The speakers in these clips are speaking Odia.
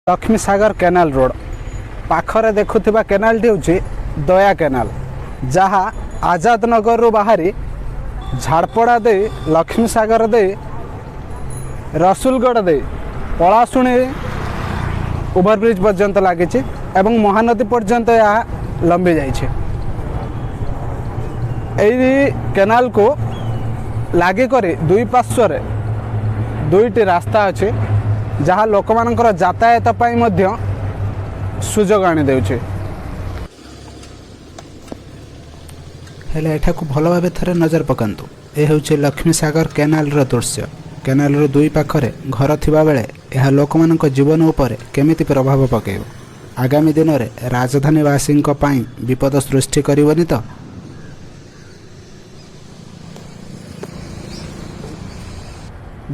ଲକ୍ଷ୍ମୀସାଗର କେନାଲ ରୋଡ଼ ପାଖରେ ଦେଖୁଥିବା କେନାଲଟି ହେଉଛି ଦୟା କେନାଲ, ଯାହା ଆଜାଦନଗରରୁ ବାହାରି ଝାଡ଼ପଡ଼ା ଦେଇ, ଲକ୍ଷ୍ମୀସାଗର ଦେଇ, ରସୁଲଗଡ଼ ଦେଇ ପଳାଶୁଣି ଓଭରବ୍ରିଜ୍ ପର୍ଯ୍ୟନ୍ତ ଲାଗିଛି ଏବଂ ମହାନଦୀ ପର୍ଯ୍ୟନ୍ତ ଏହା ଲମ୍ବି ଯାଇଛି। ଏଇ କେନାଲକୁ ଲାଗିକରି ଦୁଇ ପାର୍ଶ୍ୱରେ ଦୁଇଟି ରାସ୍ତା ଅଛି, ଯାହା ଲୋକମାନଙ୍କର ଯାତାୟାତ ପାଇଁ ମଧ୍ୟ ସୁଯୋଗ ଆଣିଦେଉଛି। ହେଲେ ଏଠାକୁ ଭଲ ଭାବେ ଥରେ ନଜର ପକାନ୍ତୁ। ଏ ହେଉଛି ଲକ୍ଷ୍ମୀସାଗର କେନାଲର ଦୃଶ୍ୟ। କେନାଲର ଦୁଇ ପାଖରେ ଘର ଥିବାବେଳେ ଏହା ଲୋକମାନଙ୍କ ଜୀବନ ଉପରେ କେମିତି ପ୍ରଭାବ ପକାଇବ? ଆଗାମୀ ଦିନରେ ରାଜଧାନୀବାସୀଙ୍କ ପାଇଁ ବିପଦ ସୃଷ୍ଟି କରିବନି ତ?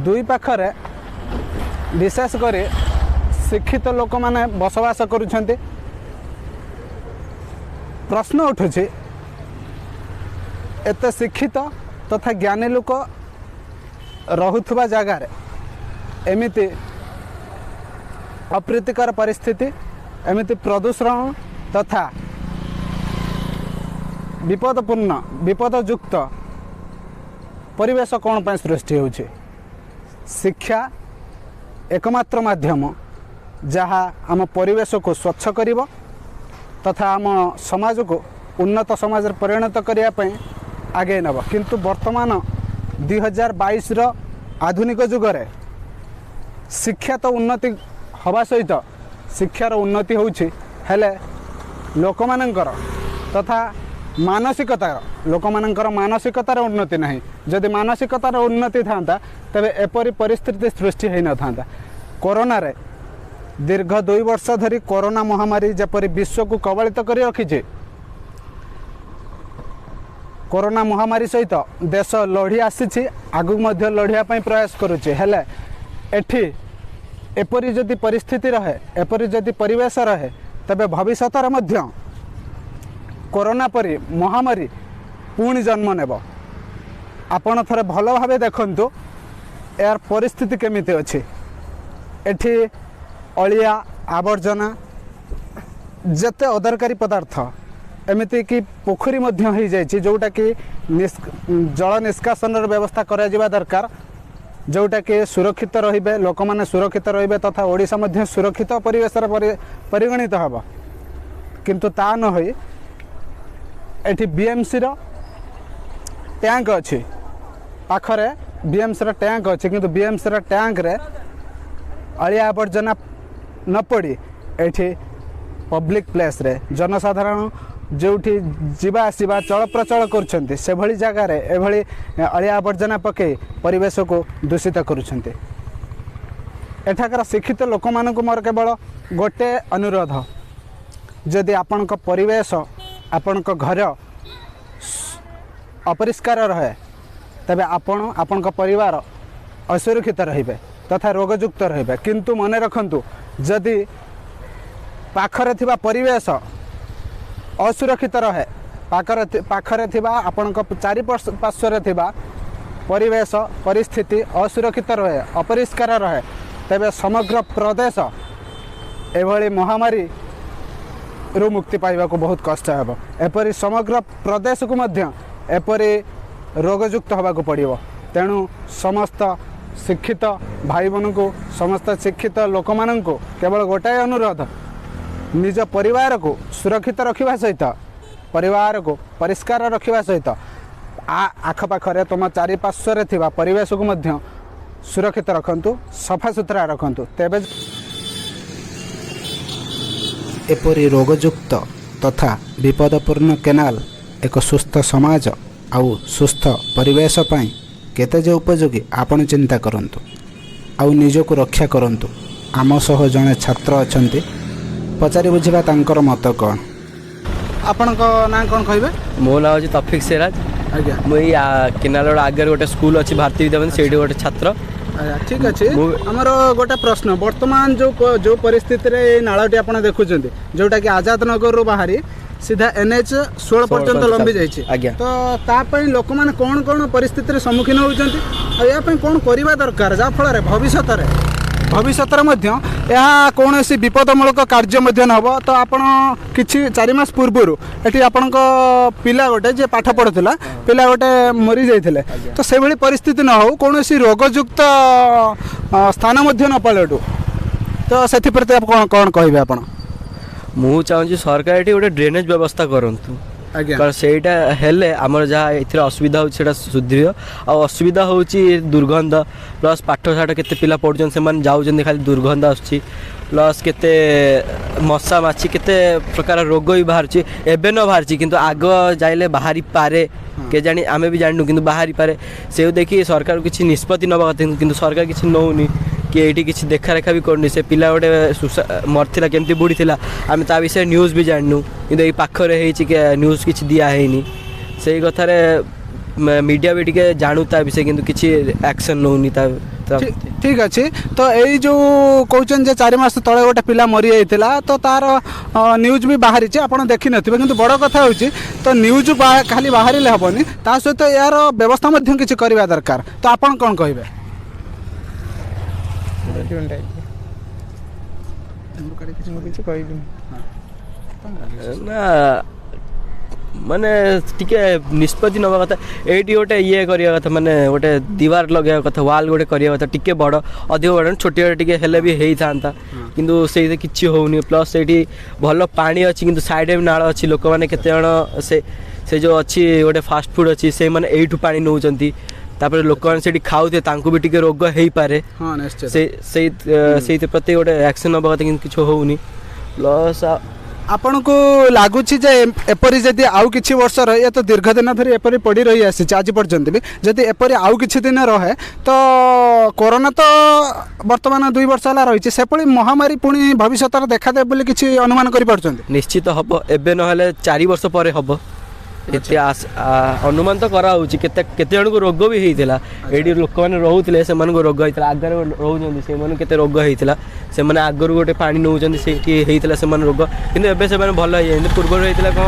ଦୁଇ ପାଖରେ ବିଶେଷ କରି ଶିକ୍ଷିତ ଲୋକମାନେ ବସବାସ କରୁଛନ୍ତି। ପ୍ରଶ୍ନ ଉଠୁଛି, ଏତେ ଶିକ୍ଷିତ ତଥା ଜ୍ଞାନୀ ଲୋକ ରହୁଥିବା ଜାଗାରେ ଏମିତି ଅପ୍ରୀତିକର ପରିସ୍ଥିତି, ଏମିତି ପ୍ରଦୂଷଣ ତଥା ବିପଦପୂର୍ଣ୍ଣ, ବିପଦଯୁକ୍ତ ପରିବେଶ କ'ଣ ପାଇଁ ସୃଷ୍ଟି ହେଉଛି? ଶିକ୍ଷା ଏକମାତ୍ର ମାଧ୍ୟମ ଯାହା ଆମ ପରିବେଶକୁ ସ୍ୱଚ୍ଛ କରିବ ତଥା ଆମ ସମାଜକୁ ଉନ୍ନତ ସମାଜରେ ପରିଣତ କରିବା ପାଇଁ ଆଗେଇ ନେବ। କିନ୍ତୁ ବର୍ତ୍ତମାନ 2022ର ଆଧୁନିକ ଯୁଗରେ ଶିକ୍ଷା ତ ଉନ୍ନତି ହେବା ସହିତ ଶିକ୍ଷାର ଉନ୍ନତି ହେଉଛି, ହେଲେ ଲୋକମାନଙ୍କର ତଥା ମାନସିକତାର, ଲୋକମାନଙ୍କର ମାନସିକତାର ଉନ୍ନତି ନାହିଁ। ଯଦି ମାନସିକତାର ଉନ୍ନତି ଥାନ୍ତା, ତେବେ ଏପରି ପରିସ୍ଥିତି ସୃଷ୍ଟି ହୋଇନଥାନ୍ତା। କରୋନାରେ ଦୀର୍ଘ 2 ବର୍ଷ ଧରି କରୋନା ମହାମାରୀ ଯେପରି ବିଶ୍ୱକୁ କବଳିତ କରି ରଖିଛି, କରୋନା ମହାମାରୀ ସହିତ ଦେଶ ଲଢ଼ି ଆସିଛି, ଆଗକୁ ମଧ୍ୟ ଲଢ଼ିବା ପାଇଁ ପ୍ରୟାସ କରୁଛି। ହେଲେ ଏଠି ଏପରି ଯଦି ପରିସ୍ଥିତି ରହେ, ଏପରି ଯଦି ପରିବେଶ ରହେ, ତେବେ ଭବିଷ୍ୟତରେ ମଧ୍ୟ କରୋନା ପରି ମହାମାରୀ ପୁଣି ଜନ୍ମ ନେବ। ଆପଣ ଥରେ ଭଲ ଭାବେ ଦେଖନ୍ତୁ ଏହାର ପରିସ୍ଥିତି କେମିତି ଅଛି। ଏଠି ଅଳିଆ ଆବର୍ଜନା, ଯେତେ ଅଦରକାରୀ ପଦାର୍ଥ, ଏମିତିକି ପୋଖରୀ ମଧ୍ୟ ହେଇଯାଇଛି, ଯେଉଁଟାକି ଜଳ ନିଷ୍କାସନର ବ୍ୟବସ୍ଥା କରାଯିବା ଦରକାର, ଯେଉଁଟାକି ସୁରକ୍ଷିତ ରହିବେ ଲୋକମାନେ, ସୁରକ୍ଷିତ ରହିବେ ତଥା ଓଡ଼ିଶା ମଧ୍ୟ ସୁରକ୍ଷିତ ପରିବେଶରେ ପରିଗଣିତ ହେବ। କିନ୍ତୁ ତା ନ ହୋଇ ଏଠି ବିଏମ୍ସିର ଟ୍ୟାଙ୍କ ଅଛି, ପାଖରେ ବିଏମ୍ସିର ଟ୍ୟାଙ୍କ ଅଛି, କିନ୍ତୁ ବିଏମ୍ସିର ଟ୍ୟାଙ୍କରେ ଅଳିଆ ଆବର୍ଜନା ନ ପଡ଼ି ଏଠି ପବ୍ଲିକ୍ ପ୍ଲେସ୍ରେ, ଜନସାଧାରଣ ଯେଉଁଠି ଯିବା ଆସିବା ଚଳପ୍ରଚଳ କରୁଛନ୍ତି, ସେଭଳି ଜାଗାରେ ଏଭଳି ଅଳିଆ ଆବର୍ଜନା ପକାଇ ପରିବେଶକୁ ଦୂଷିତ କରୁଛନ୍ତି। ଏଠାକାର ଶିକ୍ଷିତ ଲୋକମାନଙ୍କୁ ମୋର କେବଳ ଗୋଟେ ଅନୁରୋଧ, ଯଦି ଆପଣଙ୍କ ପରିବେଶ, ଆପଣଙ୍କ ଘର ଅପରିଷ୍କାର ରହେ, ତେବେ ଆପଣ, ଆପଣଙ୍କ ପରିବାର ଅସୁରକ୍ଷିତ ରହିବେ ତଥା ରୋଗଯୁକ୍ତ ରହିବେ। କିନ୍ତୁ ମନେ ରଖନ୍ତୁ, ଯଦି ପାଖରେ ଥିବା ପରିବେଶ ଅସୁରକ୍ଷିତ ରହେ, ପାଖରେ ଥିବା ଆପଣଙ୍କ ଚାରିପାର୍ଶ୍ୱରେ ଥିବା ପରିବେଶ ପରିସ୍ଥିତି ଅସୁରକ୍ଷିତ ରହେ, ଅପରିଷ୍କାର ରହେ, ତେବେ ସମଗ୍ର ପ୍ରଦେଶ ଏଭଳି ମହାମାରୀରୁ ମୁକ୍ତି ପାଇବାକୁ ବହୁତ କଷ୍ଟ ହେବ। ଏପରି ସମଗ୍ର ପ୍ରଦେଶକୁ ମଧ୍ୟ ଏପରି ରୋଗଯୁକ୍ତ ହେବାକୁ ପଡ଼ିବ। ତେଣୁ ସମସ୍ତ ଶିକ୍ଷିତ ଭାଇମାନଙ୍କୁ, ସମସ୍ତ ଶିକ୍ଷିତ ଲୋକମାନଙ୍କୁ କେବଳ ଗୋଟାଏ ଅନୁରୋଧ, ନିଜ ପରିବାରକୁ ସୁରକ୍ଷିତ ରଖିବା ସହିତ, ପରିବାରକୁ ପରିଷ୍କାର ରଖିବା ସହିତ ଆଖପାଖରେ ତୁମ ଚାରିପାର୍ଶ୍ୱରେ ଥିବା ପରିବେଶକୁ ମଧ୍ୟ ସୁରକ୍ଷିତ ରଖନ୍ତୁ, ସଫାସୁତୁରା ରଖନ୍ତୁ। ତେବେ ଏପରି ରୋଗଯୁକ୍ତ ତଥା ବିପଦପୂର୍ଣ୍ଣ କେନାଲ ଏକ ସୁସ୍ଥ ସମାଜ ଆଉ ସୁସ୍ଥ ପରିବେଶ ପାଇଁ କେତେ ଯେ ଉପଯୋଗୀ, ଆପଣ ଚିନ୍ତା କରନ୍ତୁ ଆଉ ନିଜକୁ ରକ୍ଷା କରନ୍ତୁ। ଆମ ସହ ଜଣେ ଛାତ୍ର ଅଛନ୍ତି, ପଚାରି ବୁଝିବା ତାଙ୍କର ମତ କ'ଣ। ଆପଣଙ୍କ ନାଁ କ'ଣ କହିବେ? ମୋ ନାଁ ହେଉଛି ତଫିକ ସିରାଜ। ଆଜ୍ଞା। ମୁଁ ଏଇ କେନାଲ ରୋଡ଼ ଆଗରେ ଗୋଟେ ସ୍କୁଲ ଅଛି ଭାରତୀ ବିଦ୍ୟାମନ୍ଦିର, ସେଇଠି ଗୋଟେ ଛାତ୍ର। ଆଜ୍ଞା, ଠିକ୍ ଅଛି। ଆମର ଗୋଟେ ପ୍ରଶ୍ନ, ବର୍ତ୍ତମାନ ଯେଉଁ ପରିସ୍ଥିତିରେ ଏଇ ନାଳଟି ଆପଣ ଦେଖୁଛନ୍ତି, ଯେଉଁଟାକି ଆଜାଦ ନଗରରୁ ବାହାରି ସିଧା NH 16 ପର୍ଯ୍ୟନ୍ତ ଲମ୍ବି ଯାଇଛି, ଆଜ୍ଞା, ତ ତା ପାଇଁ ଲୋକମାନେ କ'ଣ କ'ଣ ପରିସ୍ଥିତିରେ ସମ୍ମୁଖୀନ ହେଉଛନ୍ତି ଆଉ ଏହା ପାଇଁ କ'ଣ କରିବା ଦରକାର ଯାହାଫଳରେ ଭବିଷ୍ୟତରେ ଭବିଷ୍ୟତରେ ମଧ୍ୟ ଏହା କୌଣସି ବିପଦମୂଳକ କାର୍ଯ୍ୟ ମଧ୍ୟ ନ ହେବ। ତ ଆପଣ କିଛି 4 ମାସ ପୂର୍ବରୁ ଏଠି ଆପଣଙ୍କ ପିଲା ଗୋଟେ ଯିଏ ପାଠ ପଢ଼ୁଥିଲା, ପିଲା ଗୋଟେ ମରିଯାଇଥିଲେ। ତ ସେଭଳି ପରିସ୍ଥିତି ନ ହେଉ, କୌଣସି ରୋଗଯୁକ୍ତ ସ୍ଥାନ ମଧ୍ୟ ନ ପାଲଟୁ, ତ ସେଥିପ୍ରତି ଆପଣ କ'ଣ କହିବେ ଆପଣ? ମୁଁ ଚାହୁଁଛି ସରକାର ଏଠି ଗୋଟେ ଡ୍ରେନେଜ୍ ବ୍ୟବସ୍ଥା କରନ୍ତୁ। କାରଣ ସେଇଟା ହେଲେ ଆମର ଯାହା ଏଥିରେ ଅସୁବିଧା ହେଉଛି ସେଇଟା ସୁଧୁରିବ। ଆଉ ଅସୁବିଧା ହେଉଛି ଦୁର୍ଗନ୍ଧ, ପ୍ଲସ୍ ପାଠ ସାଠ କେତେ ପିଲା ପଢ଼ୁଛନ୍ତି, ସେମାନେ ଯାଉଛନ୍ତି, ଖାଲି ଦୁର୍ଗନ୍ଧ ଆସୁଛି, ପ୍ଲସ୍ କେତେ ମଶା ମାଛି, କେତେ ପ୍ରକାର ରୋଗ ବି ବାହାରୁଛି। ଏବେ ନ ବାହାରିଛି କିନ୍ତୁ ଆଗ ଯାଇଲେ ବାହାରିପାରେ, କେଜାଣି ଆମେ ବି ଜାଣିନୁ, କିନ୍ତୁ ବାହାରିପାରେ। ସେଉ ଦେଖି ସରକାର କିଛି ନିଷ୍ପତ୍ତି ନେବା କଥା, କିନ୍ତୁ ସରକାର କିଛି ନେଉନି କି ଏଇଠି କିଛି ଦେଖାରେଖା ବି କରୁନି। ସେ ପିଲା ଗୋଟେ ମରିଥିଲା, କେମିତି ବୁଡ଼ିଥିଲା ଆମେ ତା ବିଷୟରେ ନ୍ୟୁଜ୍ ବି ଜାଣିନୁ, କିନ୍ତୁ ଏଇ ପାଖରେ ହେଇଛି କି ନ୍ୟୁଜ୍ କିଛି ଦିଆ ହେଇନି। ସେଇ କଥାରେ ମିଡ଼ିଆ ବି ଟିକେ ଜାଣୁ ତା ବିଷୟରେ, କିନ୍ତୁ କିଛି ଆକ୍ସନ୍ ନେଉନି ତା। ଠିକ୍ ଅଛି। ତ ଏଇ ଯେଉଁ କହୁଛନ୍ତି ଯେ 4 ମାସ ତଳେ ଗୋଟେ ପିଲା ମରିଯାଇଥିଲା, ତ ତାର ନ୍ୟୁଜ୍ ବି ବାହାରିଛି, ଆପଣ ଦେଖିନଥିବେ। କିନ୍ତୁ ବଡ଼ କଥା ହେଉଛି ତ ନ୍ୟୁଜ୍ ଖାଲି ବାହାରିଲେ ହେବନି, ତା ସହିତ ଏହାର ବ୍ୟବସ୍ଥା ମଧ୍ୟ କିଛି କରିବା ଦରକାର। ତ ଆପଣ କ'ଣ କହିବେ? ମୁଁ କିଛି କହିବିନି। ନା, ମାନେ ଟିକେ ନିଷ୍ପତ୍ତି ନେବା କଥା, ଏଇଠି ଗୋଟେ ଇଏ କରିବା କଥା, ମାନେ ଗୋଟେ ଦିୱାର ଲଗେଇବା କଥା, ୱାଲ୍ ଗୋଟେ କରିବା କଥା, ଟିକେ ବଡ଼, ଅଧିକ ବଡ଼, ଛୋଟିଆ ଟିକେ ହେଲେ ବି ହେଇଥାନ୍ତା, କିନ୍ତୁ ସେଇଠି କିଛି ହେଉନି। ପ୍ଲସ୍ ସେଇଠି ଭଲ ପାଣି ଅଛି, କିନ୍ତୁ ସାଇଡ଼୍ରେ ବି ନାଳ ଅଛି। ଲୋକମାନେ କେତେ ଜଣ ସେ ଯେଉଁ ଅଛି ଗୋଟେ ଫାଷ୍ଟଫୁଡ଼୍ ଅଛି, ସେଇମାନେ ଏଇଠୁ ପାଣି ନେଉଛନ୍ତି, ତାପରେ ଲୋକମାନେ ସେଇଠି ଖାଉଥିବେ, ତାଙ୍କୁ ବି ଟିକେ ରୋଗ ହେଇପାରେ। ସେ ସେଇ ସେଇଥି ପ୍ରତି ଗୋଟେ ଆକ୍ସନ୍ ନେବା କଥା, କିନ୍ତୁ କିଛି ହେଉନି। ପ୍ଲସ୍ ଆପଣଙ୍କୁ ଲାଗୁଛି ଯେ ଏପରି ଯଦି ଆଉ କିଛି ବର୍ଷ ରହେ, ଏ ତ ଦୀର୍ଘ ଦିନ ଧରି ଏପରି ପଡ଼ି ରହି ଆସିଛି ଆଜି ପର୍ଯ୍ୟନ୍ତ ବି, ଯଦି ଏପରି ଆଉ କିଛି ଦିନ ରହେ ତ କରୋନା ତ ବର୍ତ୍ତମାନ 2 ବର୍ଷ ହେଲା ରହିଛି, ସେପରି ମହାମାରୀ ପୁଣି ଭବିଷ୍ୟତରେ ଦେଖାଦେବ ବୋଲି କିଛି ଅନୁମାନ କରିପାରୁଛନ୍ତି? ନିଶ୍ଚିତ ହେବ, ଏବେ ନହେଲେ 4 ବର୍ଷ ପରେ ହେବ। ଏତେ ଅନୁମାନ ତ କରାହେଉଛି। କେତେ କେତେ ଜଣଙ୍କୁ ରୋଗ ବି ହେଇଥିଲା, ଏଇଠି ଲୋକମାନେ ରହୁଥିଲେ, ସେମାନଙ୍କୁ ରୋଗ ହେଇଥିଲା। ଆଗରେ ରହୁଛନ୍ତି ସେମାନଙ୍କୁ କେତେ ରୋଗ ହେଇଥିଲା, ସେମାନେ ଆଗରୁ ଗୋଟେ ପାଣି ନେଉଛନ୍ତି, ସେଇଠି ହେଇଥିଲା ସେମାନେ ରୋଗ, କିନ୍ତୁ ଏବେ ସେମାନେ ଭଲ ହେଇଯାଇଛନ୍ତି। ପୂର୍ବରୁ ହେଇଥିଲା କ'ଣ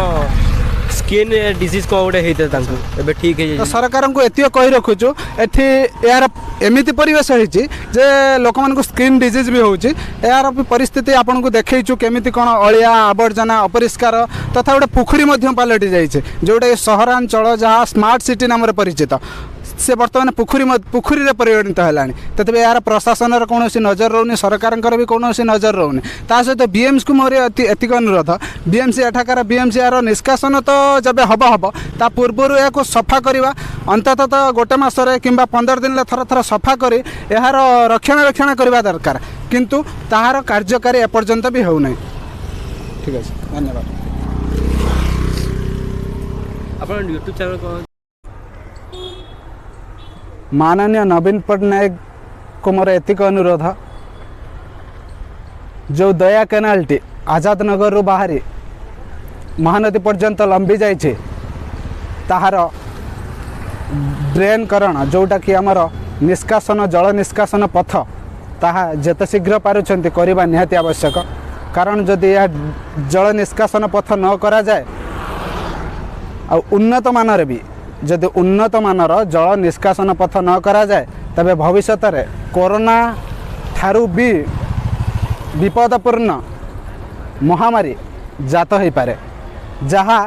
ସ୍କିନ୍ ଡିଜିଜ୍ କ'ଣ ଗୋଟେ ହେଇଥିଲା ତାଙ୍କୁ, ଏବେ ଠିକ୍ ହେଇଯାଇଛି। ସରକାରଙ୍କୁ ଏତିକି କହି ରଖୁଛୁ, ଏଠି ଏହାର ଏମିତି ପରିବେଶ ହେଇଛି ଯେ ଲୋକମାନଙ୍କୁ ସ୍କିନ୍ ଡିଜିଜ୍ ବି ହେଉଛି। ଏହାର ବି ପରିସ୍ଥିତି ଆପଣଙ୍କୁ ଦେଖେଇଛୁ କେମିତି କ'ଣ ଅଳିଆ ଆବର୍ଜନା, ଅପରିଷ୍କାର ତଥା ଗୋଟେ ପୋଖରୀ ମଧ୍ୟ ପାଲଟି ଯାଇଛି, ଯେଉଁଟାକି ସହରାଞ୍ଚଳ ଯାହା ସ୍ମାର୍ଟ ସିଟି ନାମରେ ପରିଚିତ, ସେ ବର୍ତ୍ତମାନ ପୋଖରୀରେ ପରିଗଣିତ ହେଲାଣି। ତଥାପି ଏହାର ପ୍ରଶାସନର କୌଣସି ନଜର ରହୁନି, ସରକାରଙ୍କର ବି କୌଣସି ନଜର ରହୁନି। ତା ସହିତ ବିଏମ୍ସିକୁ ମୋର ଏତିକି ଅନୁରୋଧ, ବିଏମ୍ସି ଏଠାକାର ବିଏମ୍ସି ଏହାର ନିଷ୍କାସନ ତ ଯେବେ ହେବ ହେବ, ତା ପୂର୍ବରୁ ଏହାକୁ ସଫା କରିବା, ଅନ୍ତତଃ ତ ଗୋଟେ ମାସରେ କିମ୍ବା 15 ଦିନରେ ଥର ଥର ସଫା କରି ଏହାର ରକ୍ଷଣାବେକ୍ଷଣ କରିବା ଦରକାର, କିନ୍ତୁ ତାହାର କାର୍ଯ୍ୟକାରୀ ଏପର୍ଯ୍ୟନ୍ତ ବି ହେଉନାହିଁ। ଠିକ୍ ଅଛି, ଧନ୍ୟବାଦ। ଆପଣ ୟୁଟ୍ୟୁବ୍ ଚ୍ୟାନେଲ୍ କ'ଣ? ମାନନୀୟ ନବୀନ ପଟ୍ଟନାୟକକୁ ମୋର ଏତିକି ଅନୁରୋଧ, ଯେଉଁ ଦୟା କେନାଲଟି ଆଜାଦ ନଗରରୁ ବାହାରି ମହାନଦୀ ପର୍ଯ୍ୟନ୍ତ ଲମ୍ବି ଯାଇଛି, ତାହାର ଡ୍ରେନ୍କରଣ ଯେଉଁଟାକି ଆମର ନିଷ୍କାସନ, ଜଳ ନିଷ୍କାସନ ପଥ, ତାହା ଯେତେ ଶୀଘ୍ର ପାରୁଛନ୍ତି କରିବା ନିହାତି ଆବଶ୍ୟକ। କାରଣ ଯଦି ଏହା ଜଳ ନିଷ୍କାସନ ପଥ ନ କରାଯାଏ, ଆଉ ଉନ୍ନତ ମାନରେ ବି ଯଦି ଉନ୍ନତ ମାନର ଜଳ ନିଷ୍କାସନ ପଥ ନ କରାଯାଏ, ତେବେ ଭବିଷ୍ୟତରେ କରୋନା ଠାରୁ ବି ବିପଦପୂର୍ଣ୍ଣ ମହାମାରୀ ଜାତ ହୋଇପାରେ, ଯାହା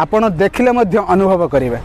ଆପଣ ଦେଖିଲେ ମଧ୍ୟ ଅନୁଭବ କରିବେ।